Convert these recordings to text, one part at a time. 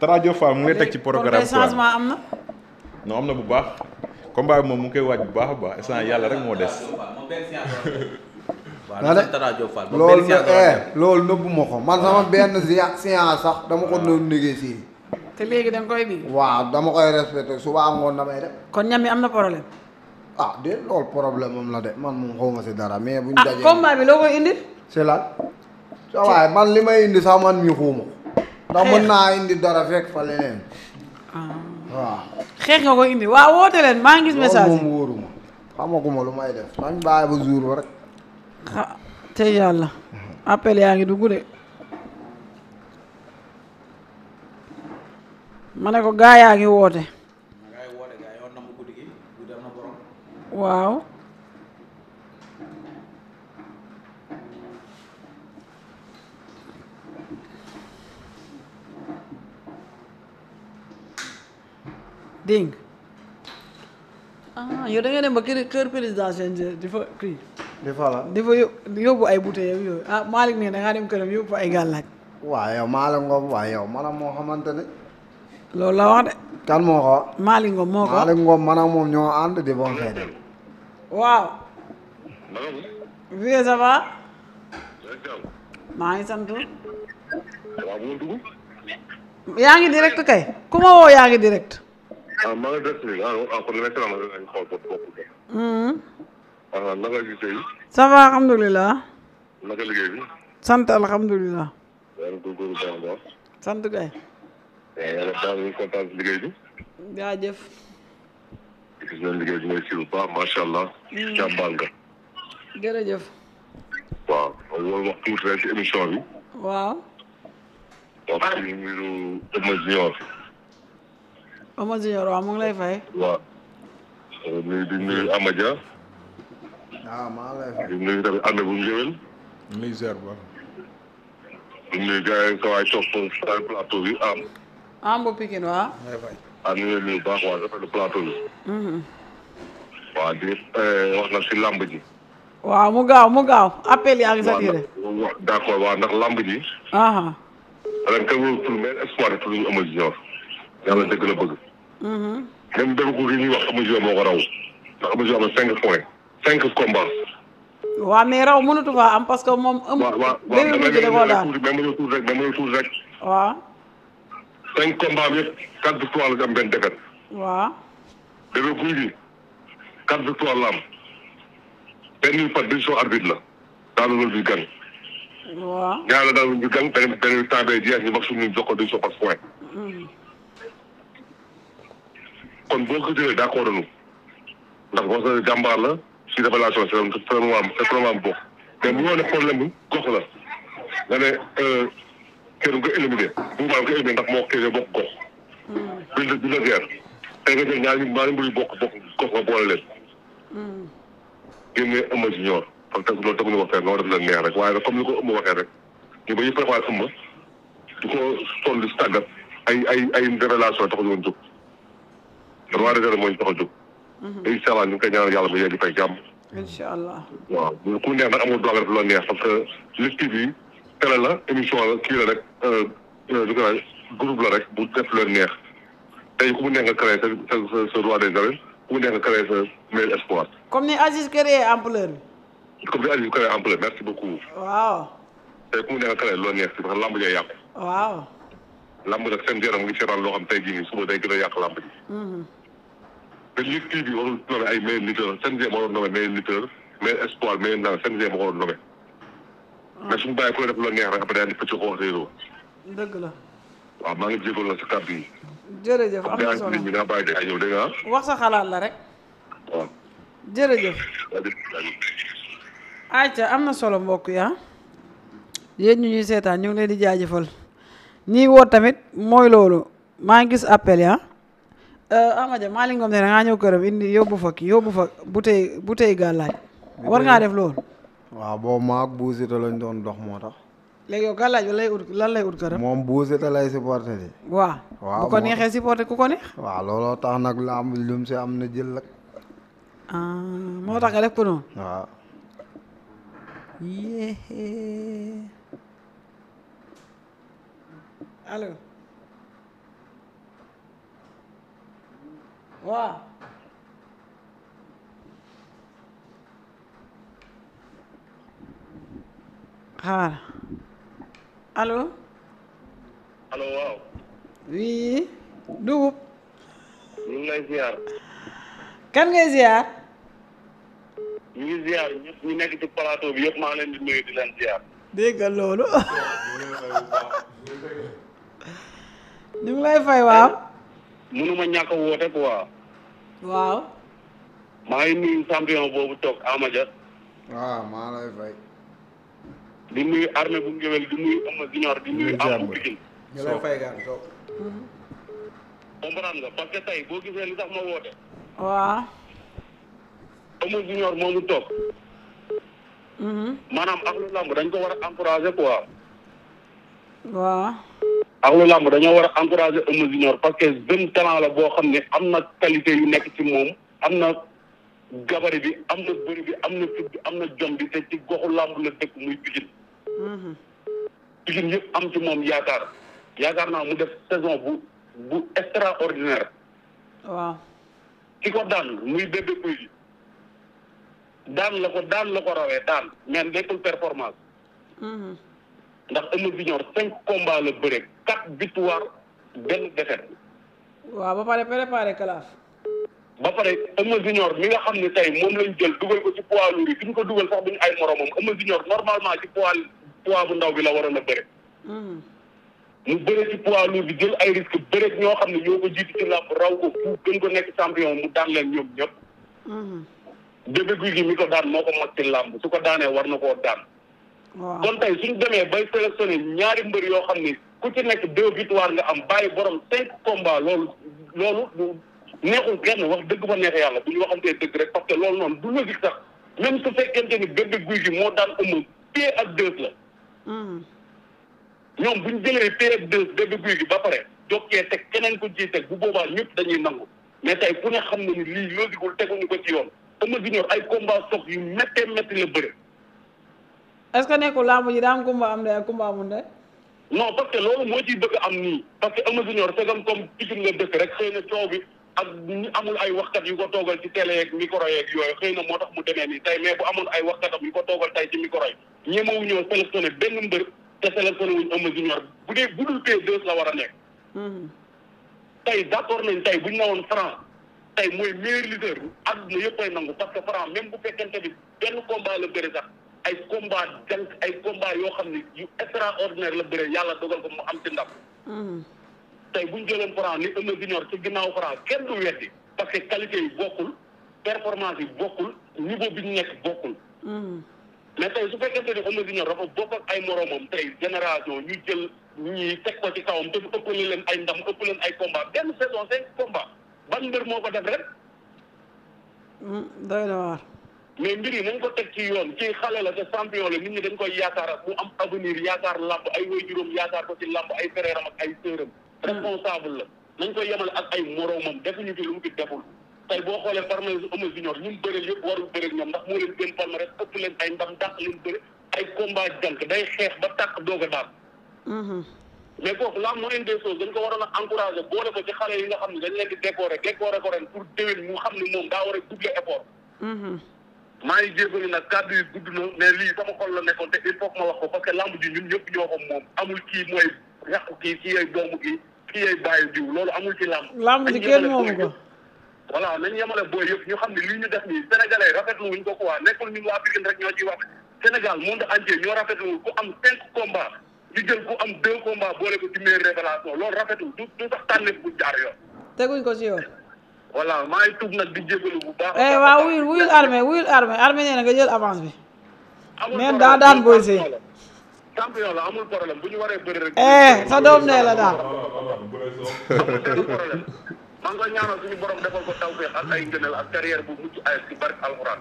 Tara Diop Fall mu ngi teg ci programme kon changement am na. non am na bu baax combat bi moom mu ngi koy waaj bu baax a baax instant yàlla rek moo des. loolu nëbbu ma ko man sama benn séance sax dama ko doon négocier. te léegi da nga koy bi waaw dama koy respecté suba ngoon damay def. kon ñam yi am na problème. ah déet loolu problème am la de man moom xaw ma si dara mais. buñ dajee combat bi loo koy indi. c'est là. sa waaye man li may indi sax man mi xuuma. ndax mën naa indi dara fekk fa leneen. waaw. xeex nga koy indi waaw woote leen maa ngi gis message moom wóoruma xamaguma lu may def nañ bàyyi ba jour ba rek. te yàlla appel yaa ngi dugg de. ma ne ko gaa yaa ngi woote. waaw. dégg nga yow da nga dem ba kër président CNG di fa kii. di fa la di fa yóbbu ay bouteilles yooyu Malick ne da ngaa dem këram yóbbu fa ay gàllaaj. waaw yow Malick Ngom waaw yow maanaam moo xamante ne. loolu la wax de. kan moo ko. Malick Ngom moo ko. Malick Ngom maanaam moom ñoo ànd di bon fee dem. waaw. vie ça va. maa ngi sant. yaa ngi direct kay. ku ma woo yaa ngi direct. maa ngi direct nii kon li nekk naa ma dañu xool bopp. naka gisee. ça va alhamdulilah. naka liggéey bi. sant alhamdulilah. yaa ngi góorgóorlu baax a baax. sant kay. yàlla daal ñu kontaan si liggéey bi. jaajëf. gis nañ liggéey bi ngay si bu baax macha allah. jàmbaar nga. jërëjëf. waaw loolu wax tuuti rek si émission bi. waaw. wax ci mbiru Eumeu Junior. Eumeu Junior waaw mu ngi lay fay. waaw. di nuyu Amadia. waaw maa lay fay. di nuyu tamit ànd bu ngéwél. ñu ngi ziar bu baax. di nuyu gars yi sa waay toog sa plateau bi am. bu Pikine waaw. ñu ngi nuyu baax waa rafetlu plateau bi. waaw di wax nag si lamb ji. waaw mu gaaw appel yaa ngi saturé. waaw d'accord waaw ndax lamb ji. ren kay wóor pour même espoir pour ñu Eumeu Junior. yàlla dëgg la bëgg. même bépp ku ñuy wax Eumeu Junior moo ko raw. ndax Eumeu Junior am na 5 points. 5 combats. waaw mais raw mënatu faa am parce que moom. waaw léegi mujj da koo daan même ma ñëw tuuti rek. waaw. 5 combats bi yëpp 4 victoires la am benn défaite. waaw. Bébé Gouy Gui 4 victoires la am. benn par décision arbitre la. daal loolu di gan. waaw. ñaar la daal ñu gan benn temps bee jeex ñu wax suñu jox ko décision par point. kon boo ko jëlee d'accord nu ndax boo sa jàmbaar la si révélation c'est vraiment bokk mais bu ñoo ne problème bi gox la nga ne kenn nga éliminé bu nga éliminé ndax moo kii bokk gox bi la guerre tey nga jël ñaari mbir bokk gox nga boole leen génne Eumeu Junior parce que loolu tegu ñu wax noo def leen neex rek waaye nag comme ni ko Eumeu waxee rek ñu ba ñu préparé Eumeu di ko toll di si tàggat ay révélation taxu woon jóg roi des arènes moo ñu tax a jóg. incha allah ñu ngi koy ñaanal yàlla ba yegg fay jàmm. incha allah. waaw ku neex nag amul droit def loo neex parce que Lutte TV télé la émission la kii la rek du ko groupe la rek bu def leen neex tey ku mu neex nga créé sa roi des arènes ku mu neex nga créé sa meilleur espoir. comme ni Aziz créé ampleur bi. comme ni Aziz créé ampleur merci beaucoup. waaw. tey ku mu neex nga créé loo neex si parce que lamb jee yàqu. waaw. lamb nag seen yaram mu ngi seetaan loo xam tey jii nii suba day gën a yàq lamb ji. te Lutte TV warul nommé ay meilleur lutteur CNG moo waroon nommé meilleur lutteur meilleur espoir meilleur naan CNG moo ko waroon nommé. mais suñu bàyyi ku ne def la neex rek après daal di pëcc xoo réeroo. dëgg la. waaw maa ngi jégalu la si kàddu yi. jërëjëf am na solo bi nga bàyyi de ay ñëw dégg nga wax sa xalaat la rek. waaw. jërëjëf. ayca am na solo mbokk ya yéen ñu ñuy seetaan ñu ngi leen di jaajëfal ñiy woot tamit mooy loolu maa ngi gis appel ya Amadia Malick Ngom ne da ngaa ñëw këram indi yóbbu fa bouteille gàllaaj war ngaa def loolu. waaw boobu maag buusita lañ doon dox moo tax. léegi yow gàllaaj lan lay ut këram. moom buusita lay supporté di. waaw bu ko neexee supporté ku ko neex. waaw looloo tax nag lamb lum si am na jël rek. moo tax nga def ko noonu. waaw. allo. waaw xaar allo allo waaw. oui dugub ñu ngi lay ziar. kan ngay ziar ñu ngi ziar ñëpp ñu nekk ci plateau bi yëpp maa ngi leen di nuyu di leen ziar. dégg nga loolu ñu ngi lay fay waaw mënuma ñàkk a woote quoi. waaw maa ngi nuyu champion boobu toog Amadia. waaw maa lay fay. di nuyu armée bu ngéwél di nuyu Eumeu Junior di nuyu Abou Pikine. ñu lay fay gaan soog. comprendre nga parce que tey boo gisee li tax ma woote. waaw Eumeu Junior moomu toog. maanaam ak lu lamb dañ ko war a encourager quoi. waaw ak lu lamb dañoo war a encourager Eumeu Junior parce que jeune talent la boo xam ne am na qualité yu nekk ci moom am na gabari bi am na bëri bi am na fit bi am na jom bi te ci goxu lamb la dëkk muy Pikine. Pikine yëpp am ci moom yaakaar naa mu def saison bu extraordinaire. waaw ki ko daan muy Bébé Gouy Gui daan la ko rawee daan mais nekkul performance. ndax Eumeu Junior 5 combats la bëre 4 victoires benn défaite. waaw ba pare préparé kalaaf ba pare Eumeu Junior mi nga xam ne tey moom lañ jël dugal ko ci poids lourd yi fi ñu ko dugal sax duñu ay moromam Eumeu Junior normalement ci poids bu ndaw bi la waroon a bëre. mu bëre ci poids lourd bi jël ay risque bëre ñoo xam ne ñoo ko jiitu ci làmb raw ko fu gën ko nekk champion mu daan leen ñoom ñëpp. Bébé Gouy Gui mi ko daan moo ko mag ci làmb su ko daanee war na koo daan. waaw kon tey suñ demee bay sélectionné ñaari mbër yoo xam ne ku ci nekk 2 victoires nga am bàyyi borom 5 combats loolu neexul kenn wax dëgg fa neex yàlla bu ñu waxantee dëgg rek parce que loolu noonu du logique sax même su fekkente ni Bébé Gouy Gui moo daan Eumeu pied ak 2 la. ñoom bu ñu jëlee pied ak 2 Bébé Gouy Gui ba pare jokkee teg keneen ko ciy teg bu boobaa ñëpp dañuy nangu mais tey ku ne xam na ni lii logiqueul teguñu ko ci yoon Eumeu Junior ay combat sox yu méttee métti la bëre. est-ce que nekkul làmb ji daa am kumba am ndey ak kumba amul ndey non parce que loolu moo ciy bëgg am nii parce que Eumeu Junior segam comme Pikine nga dëkk rek xëy na coow bi ak ñu amul ay waxkat yu ko toogal ci télé yeeg micro yeeg yooyu xëy na moo tax mu demee nii tey mais bu amoon ay waxkatam yu ko toogal tey ci micro yi ñemewu ñoo sélectionné benn mbër te sélectionné wuñ Eumeu Junior bu dee budul P2 la war a nekk. tey d'accord nañ tey bu ñu newoon Franc tey mooy meilleur leader àdduna yëpp ay nangu parce que Franc même bu fekkente ni benn combat la bëre sax ay combat jànk ay combat yoo xam ne yu extraordinaire la bëre yàlla dogal ko mu am ci ndam. tey bu ñu jëloon Franc ni Eumeu Junior ci ginnaaw Franc kenn du weddi parce que qualité yi bokkul performance yi bokkul niveau bi ñu nekk bokkul. mais tey su fekkente ne Eumeu Junior dafa bokk ak ay moromam tey génération ñu jël ñi teg ko ci kawam te ëppale leen ay ndam ëpp leen ay combat benn saison 5 combat ban mbër moo ko def rek. doy na waar. mais mbir yi nañ ko teg ci yoon ci xale la te champion la nit ñi dañ koy yaakaar mu am avenir yaakaar làmb ay waajuram yaakaar ko ci làmb ay frère am ak ay sœuram responsable la nañ koy yemale ak ay moromam defuñu fi lu mu fi deful tey boo xoolee palmarès Eumeu Junior ñu bëreel yëpp warul bëreel ñoom ndax moo leen gën palmarès ëpp leen ay ndam dàq leen bëri ay combat jànk day xeex ba tàkk doog a daan mais kooku la moindre des choses dañ ko waroon a encouragé boole ko ci xale yi nga xam ne dañ leen di décorer ko ren pour déwén mu xam ne moom daa war a doubler effort maa ngi jégalu nag kàddu yi gudd na mais lii sama xol la nekkoon te il faut que ma wax ko parce que lamb ji ñun ñëpp ñoo ko moom amul kii mooy yàqu kii ay doomu kii ay bàyyi jiw loolu amul ci lamb. lamb ji kenn moomu ko. voilà nañu yemale booy yëpp ñu xam ne lii ñu def nii sénégalais rafetlu wuñ ko quoi nekkul ñun waa Pikine rek ñoo ciy wax Sénégal monde entier ñoo rafetlu ku am 5 combats ñu jël ku am 2 combats boole ko ci meilleure révélation loolu rafetlu du sax tànneef bu jaar yoon. teguñ ko ci yoon. voilà maa ngi tuub nag di jégalu bu baax. waaw wuyul armée nee na nga jël avance bi. mais daa daan Boy Seye. champion la amul problème bu ñu waree bëri rek. sa doom nee la daal. amul benn problème maa ngi koy ñaanal suñu borom defal ko tawfeex ak ay ngëneel ak carrière bu mucc ayib ci barke alxuraan.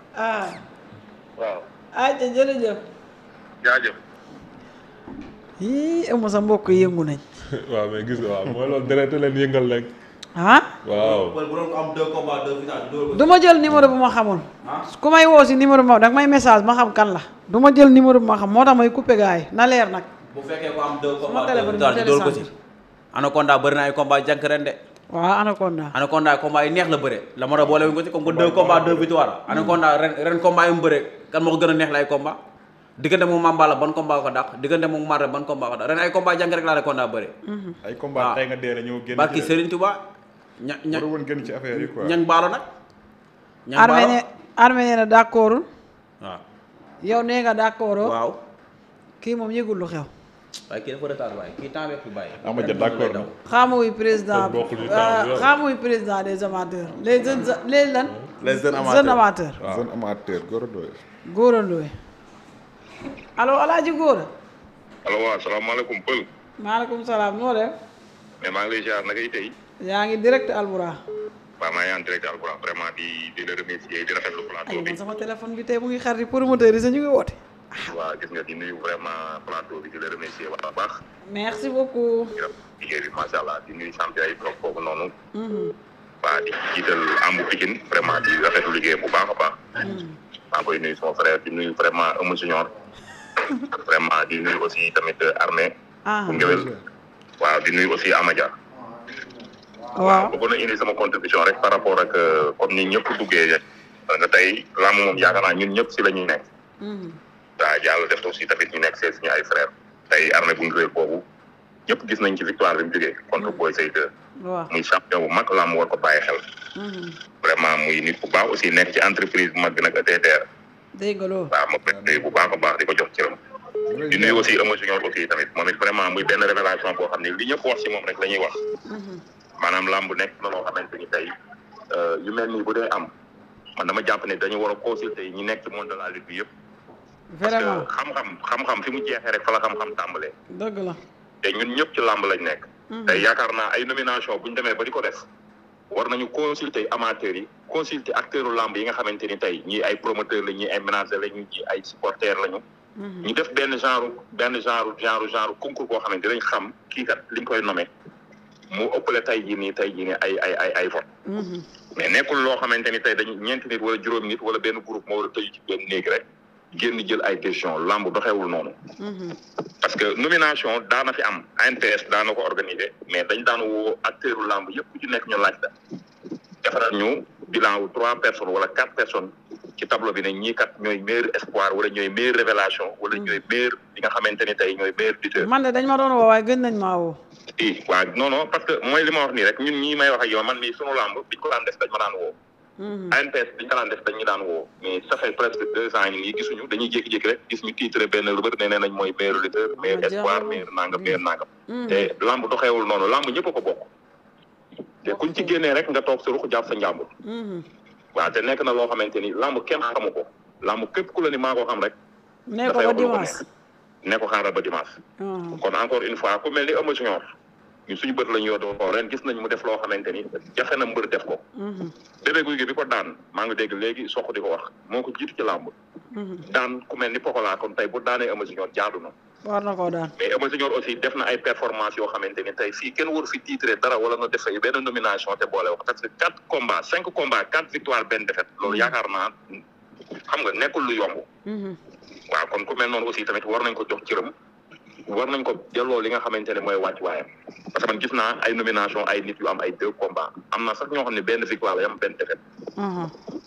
waaw. ayca jërëjëf. jaajëf. Eumeu sa mbokk yëngu nañ. waaw mais gis nga waaw mooy loolu deret leen yëngal rek. waaw. bu doon ko am 2 combats 2 finales. du ma jël numéro bu ma xamul. ku may woo si numéro bi ma danga may message ma xam kan la. du ma jël numéro bu ma xam moo tax may coupé gars yi na leer nag. bu fekkee ko am 2 combats 2 téléphone finales ñu dool ko ci. Anaconda bëri na ay combat jànk ren de. waaw Anaconda combat yi neex la bëre la ma boole wuñ ko ci comme que 2 combats 2 victoires. Anaconda ren combat yu mu bëre kan moo ko gën a neex la ay combat diggante moom Mambala ban combat ko dàq diggante moom Marre ban combat ko dàq ren ay combat jàng rek la Anaconda bëre. ay combat tey nga dee ñëw génn. barki Serigne Touba war woon génn ci affaire yi quoi. ñang baalo nag. ñang baalo armée nee na d'accordul. waaw. yow nee nga d'accordoo. waaw. kii moom yëgul lu xew. waaye kii dafa retard waaye kii temps bi bàyyi. Amadia d'accord na. xamuy président des amateurs les jeunes les jeunes amateurs. waaw jeunes amateurs Gora Ndoye. Gora Ndoye. allo Alaaji Gora. allo waaw salaamaaleykum Pël. maaleykum salaam noo def. mais maa ngi lay ziar naka tey. yaa ngi direct Albourakh. waaw maa ngi en direct Albourakh vraiment di la remercier di rafetlu plateau bi. man sama téléphone bi tey mu ngi xarit promoteur yi sax ñu ngi woote. waaw gis nga di nuyu vraiment plateau bi di la remercier bu baax. merci beaucoup. liggéey bi macha allah di nuyu champion yi toog foofu noonu. waa di jiital Ambu Pikine vraiment di rafetlu liggéey bu baax a baax. maa ngi koy nuyu sama frère di nuyu vraiment Eumeu Junior. vraiment di nuyu aussi tamit Armée. bu Ngewel. waaw di nuyu aussi Amadia. waaw bëggoon na indi sama contribution rek par rapport ak comme ni ñëpp duggee nga tey lamb moom yaakaar naa ñun ñëpp si la ñuy nekk. waaw yàlla def aussi tamit ñu nekk suñu ay frères tey Armée bu Ngewel boobu ñëpp gis nañ ci victoire bi mu jógee contre Boy Seye 2. waaw muy champion bu mag lamb war ko bàyyi xel. vraiment muy nit bu baax aussi nekk ci entreprise bu mag bi nag ETDR. dégg nga loolu. waaw ma koy nuyu bu baax a baax di ko jox cëram. di nuyu aussi Eumeu Junior aussi tamit moom it vraiment muy benn révélation boo xam ne li ñëpp wax ci moom rek la ñuy wax. maanaam lamb nekk na loo xamante ni tey yu mel nii bu dee am man dama jàpp ne dañu war a consulter ñi nekk ci monde de la lutte bi yëpp. vraiment parce que xam-xam fi mu jeexee rek fa la xam-xam tàmbalee. dëgg la. te ñun ñëpp ci lamb lañ nekk. tey yaakaar naa ay nomination bu ñu demee ba di ko def war nañu consulter amateurs yi consulter acteurs u lamb yi nga xamante ni tey ñii ay promoteurs la ñii ay managers la ñii ay supporters lañu. ñu def benn genre concours boo xamante dinañ xam kii kat liñ koy nommé mu ëppale tey jii nii ay vote. mais nekkul loo xamante ni tey dañu ñeenti nit wala juróomi nit wala benn groupe moo war a tëju ci benn néeg rek génn jël ay décision lamb doxewul noonu. parce que nomination daana fi am ANPS daana ko organiser mais dañ daan woo acteur u lamb yëpp ku ci nekk ñu laaj la defaral ñu bilan wu 3 personnes wala 4 personnes ci tableau bi ne ñii kat ñooy meilleur espoir wala ñooy meilleure révélation wala ñooy meilleur li nga xamante ni tey ñooy meilleur lutteur. man de dañ ma doon woo waaye gën nañ maa woo. waaw non parce que mooy li ma wax nii rek ñun ñii may wax ak yow man mii sunu lamb biñ ko daan def dañ ma daan woo. ANPS biñ ko daan def dañ ñu daan woo mais ça fait presque 2 ans nii gisuñu dañuy jékki-jékki rek gis ñu titre benn rubër nee nañ mooy meilleur lutteur meilleur espoir meilleur nangam. te lamb doxeewul noonu lamb ñëpp a ko bokk. te kuñ ci génnee rek nga toog sa ruq jàpp sa njàmbur. waaw te nekk na loo xamante ni lamb kenn xamu ko lamb képp ku la ni maa ko xam rek. ne ko ba dimanche ne ko xaaral ba dimanche. kon encore une fois ku mel ni Eumeu Junior ñun suñu bët la ñu yóotoo ko ren gis nañ mu def loo xamante ni jafe na mbër def ko. Bébé Gouy Gui bi ko daan maa ngi dégg léegi sox di ko wax moo ko jiitu ci lamb. daan ku mel ni Pokola kon tey bu daanee Eumeu Junior jaadu na. war na koo daan mais Eumeu Junior aussi def na ay performance yoo xamante ni tey fii kenn waru fi titré dara wala nga def benn nomination te boole wax parce que 4 combats 5 combats 4 victoires benn défaite loolu yaakaar naa xam nga nekkul lu yomb. waaw kon ku mel noonu aussi tamit war nañ ko jox cëram war nañ ko delloo li nga xamante ne mooy wàccuwaayam parce que man gis naa ay nomination ay nit yu am ay 2 combats am na sax ñoo xam ne benn victoire la yam benn défaite.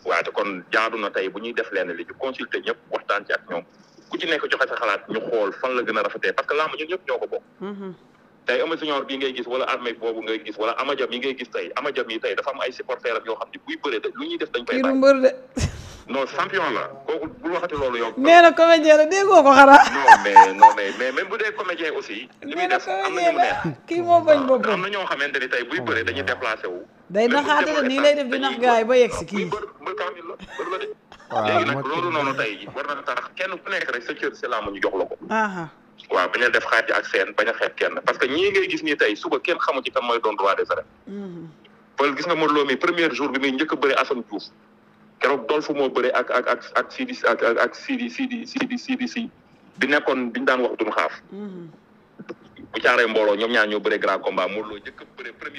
waaw te kon jaadu na tey bu ñuy def leen li ñu consulter ñëpp waxtaan ci ak ñoom. ku ci nekk joxe sa xalaat ñu xool fan la gën a rafetee parce que lamb ñun ñëpp ñoo ko bokk. tey Eumeu Junior bii ngay gis wala Armée boobu ngay gis wala Amadia bi ngay gis tey Amadia mi tey dafa am ay supporters yoo xam ne buy bëree de lu ñuy def dañ koy bàyyi. mbër de. non champion la kooku bul waxati loolu yow. nee na comédien la déggoo ko xanaa. mais même bu dee comédien aussi. li muy def am na ñu mu neex. kii moo bañ boppam am na ñoo xamante ni tey buy bëree dañuy déplacé wu. day naxaate de nii lay def di nax gars yi ba yegg si kii. mbër kaamil la mbër la de. léegi nag loolu noonu tey war na tax kenn ku nekk rek sa cër si làmb ñu jox la ko. waaw bañ a def xaaj ak seen bañ a xeeb kenn parce que ñii ngay gis nii tey suba kenn xamu ci kan mooy doon roi des arènes. Pël gis nga Modou Lo mi premier jour bi muy njëkk a bëre Assane Diouf keroog Dolfu moo bëre ak Sidi bi nekkoon bi ñu daan wax duñu xaaf. bu caaree mbooloo ñoom ñaar ñoo bëre grand combat Modou Lo njëkk a bëre premier.